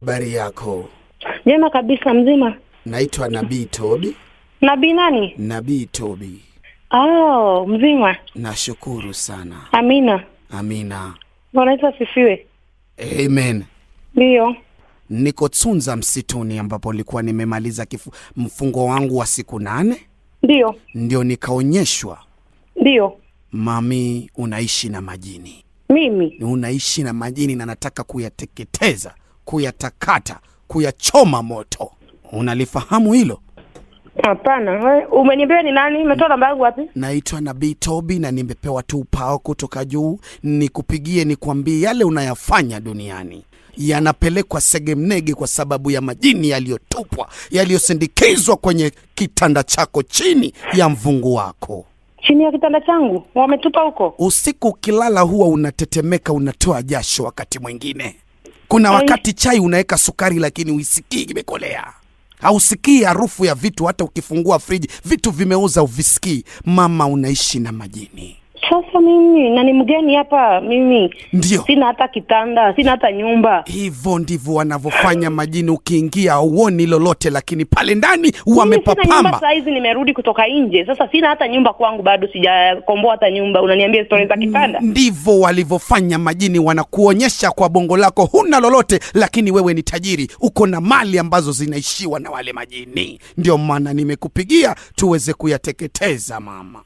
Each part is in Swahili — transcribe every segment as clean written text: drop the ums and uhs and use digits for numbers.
Habari yako? Jema kabisa, mzima. Naitwa Nabii Tobi. Nabii nani? Nabii Tobi. Oh, mzima. Nashukuru sana. Amina. Amina. Bwana Yesu asifiwe. Amen. Ndiyo. Niko Tsunza msituni ambapo nilikuwa nimemaliza mfungo wangu wa siku 8. Ndiyo. Ndio nikaonyeshwa. Ndiyo. Mami, unaishi na majini. Mimi? Unaishi na majini na nataka kuyateketeza, kuyatakata, kuyachoma moto. Unalifahamu hilo? Hapana. Umeniambia ni nani? Umetoa namba yangu wapi? Naitwa Nabii Tobi na nimepewa tu upao kutoka juu nikupigie nikwambie yale unayafanya duniani yanapelekwa segemnege kwa sababu ya majini yaliyotupwa, yaliyosindikizwa kwenye kitanda chako chini ya mvungu wako. Chini ya kitanda changu? Wametupa huko? Usiku ukilala huwa unatetemeka, unatoa jasho wakati mwingine. Kuna wakati chai unaweka sukari lakini huisikii imekolea. Hausikii harufu ya vitu, hata ukifungua friji vitu vimeoza huvisikii. Mama, unaishi na majini. Sasa mimi na ni mgeni hapa mimi. Ndio. Sina hata kitanda, sina hata nyumba. Hivyo ndivyo wanavyofanya majini. Ukiingia huoni lolote, lakini pale ndani Mimi sina wamepapamba. nyumba saa hizi, nimerudi kutoka nje. Sasa sina hata nyumba kwangu bado, sijakomboa hata nyumba. Unaniambia story za kitanda? Ndivyo walivyofanya majini, wanakuonyesha kwa bongo lako huna lolote, lakini wewe ni tajiri, uko na mali ambazo zinaishiwa na wale majini. Ndio maana nimekupigia tuweze kuyateketeza mama.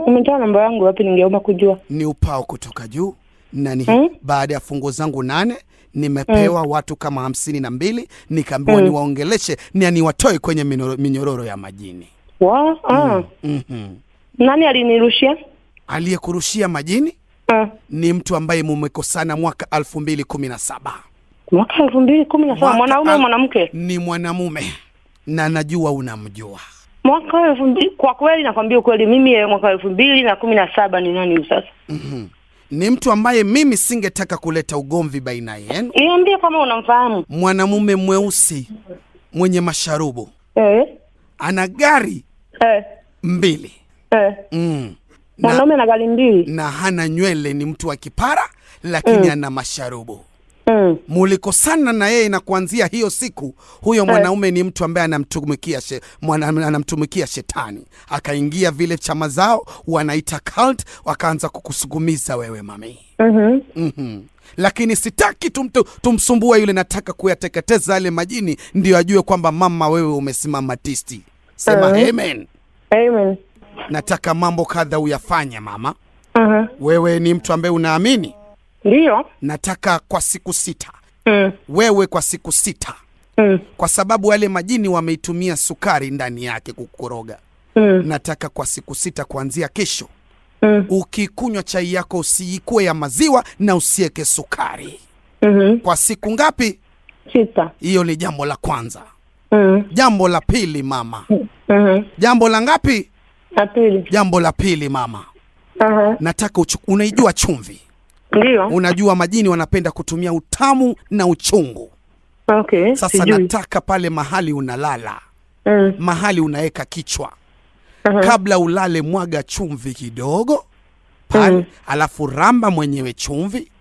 Umetoa namba yangu wapi? Ningeomba kujua. Ni upao kutoka juu na ni baada ya fungu zangu 8 nimepewa watu kama 52, nikaambiwa niwaongeleshe na niwatoe kwenye minyororo ya majini. Wa? Nani alinirushia? Aliyekurushia majini ni mtu ambaye mumekosana mwaka 2017. Mwaka 2017? Mwanaume au mwanamke? Ni mwanamume na najua unamjua. Mwaka 2000, kwa kweli nakwambia ukweli, mimi mwaka 2017 ni nani sasa? Ni mtu ambaye mimi singetaka kuleta ugomvi baina yenu. Niambie kama unamfahamu. Mwanamume mweusi mwenye masharubu. Ana gari 2. Mwanaume ana gari 2. Na hana nywele, ni mtu wa kipara lakini ana masharubu. Mulikosana na yeye na kuanzia hiyo siku huyo mwanaume ni mtu ambaye anamtumikia shetani. Akaingia vile chama zao wanaita cult, wakaanza kukusugumiza wewe mami. Lakini sitaki tumsumbue yule, nataka kuyateketeza yale majini ndio ajue kwamba mama wewe umesimama tisti. Sema amen. Amen. Nataka mambo kadha uyafanye mama. Wewe ni mtu ambaye unaamini? Ndio. Nataka kwa siku 6. Wewe kwa siku 6. Kwa sababu wale majini wameitumia sukari ndani yake kukoroga. Nataka kwa siku 6 kuanzia kesho. Ukikunywa chai yako usiikue ya maziwa na usieke sukari. Kwa siku ngapi? 6. Hiyo ni jambo la kwanza. Jambo la pili mama. Jambo la ngapi? La pili. Jambo la pili mama. Nataka unaijua chumvi? Ndio. Unajua majini wanapenda kutumia utamu na uchungu. Sasa Sijui. Nataka pale mahali unalala, mahali unaeka kichwa. Kabla ulale mwaga chumvi kidogo pale, alafu ramba mwenyewe chumvi.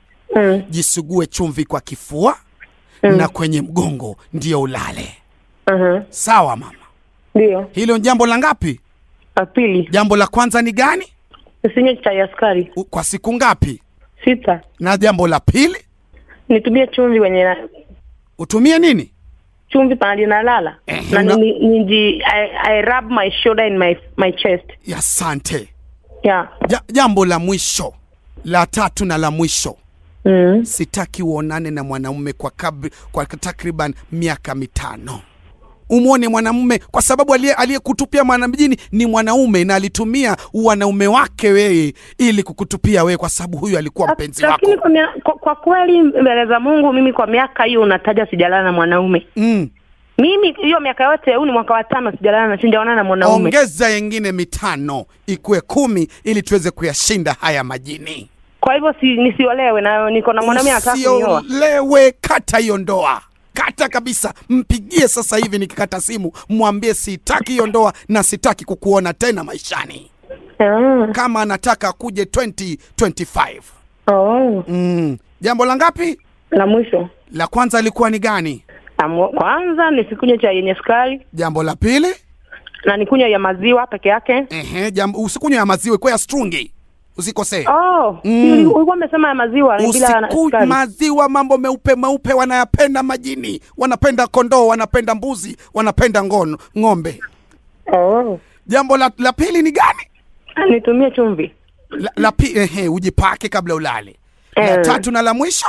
Jisugue chumvi kwa kifua na kwenye mgongo ndio ulale. Sawa mama? Ndio. Hilo jambo la ngapi? La pili. Jambo la kwanza ni gani? Usinywe chai ya sukari. Kwa siku ngapi? 6. Na jambo la pili? Nitumie chumvi kwenye na Utumie nini? Chumvi pahali nalala. Na I rub my shoulder in my chest. Asante. Jambo la mwisho, la tatu na la mwisho. Sitaki uonane na mwanaume kwa takriban miaka 5. Umuone mwanamume kwa sababu aliyekutupia mwanamjini ni mwanaume na alitumia wanaume wake wewe ili kukutupia wewe kwa sababu huyu alikuwa mpenzi wako. Lakini kwa kweli mbele za Mungu mimi kwa miaka hiyo unataja sijalala na mwanaume. Mimi hiyo miaka yote, huu ni mwaka wa 5 sijalala na sijaonana na mwanaume. Ongeza yengine 5 ikuwe 10 ili tuweze kuyashinda haya majini. Kwa hivyo nisiolewe na niko na mwanaume anataka kunioa. Usiolewe, kata hiyo ndoa. Kata kabisa. Mpigie sasa hivi nikikata simu, mwambie sitaki hiyo ndoa na sitaki kukuona tena maishani. Kama anataka kuje 2025. Jambo la ngapi? La mwisho. La kwanza ilikuwa ni gani? Kwanza nisikunywe chai yenye sukari. Jambo la pili? Na nikunywe ya maziwa peke yake. Ehe, jambo usikunywe ya maziwa, ikuwe ya strungi. Usikosee. Oh, ulikuwa umesema ya maziwa bila sukari. Maziwa mambo meupe meupe wanayapenda majini, wanapenda kondoo, wanapenda mbuzi, wanapenda ngono, ng'ombe. Oh. Jambo la pili ni gani? Nitumie chumvi. La pili, ehe, ujipake kabla ulale. La tatu na la mwisho?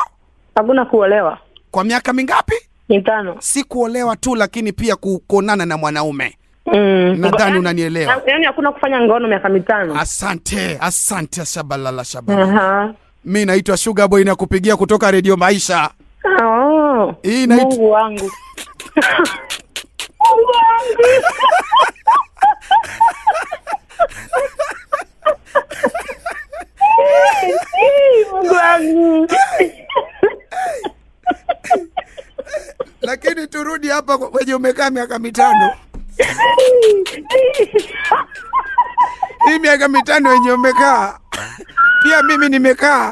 Hakuna kuolewa. Kwa miaka mingapi? 5. Si kuolewa tu lakini pia kuonana na mwanaume. Nadhani unanielewa. Yaani hakuna kufanya ngono miaka 5. Asante, asante shabalala shabalala. Mimi naitwa Sugar Boy nakupigia kutoka Radio Maisha. Oh. Hii Mungu wangu. Mungu wangu. Mungu wangu. Lakini turudi hapa kwenye umekaa miaka 5. Hii miaka 5 yenye umekaa, pia mimi nimekaa.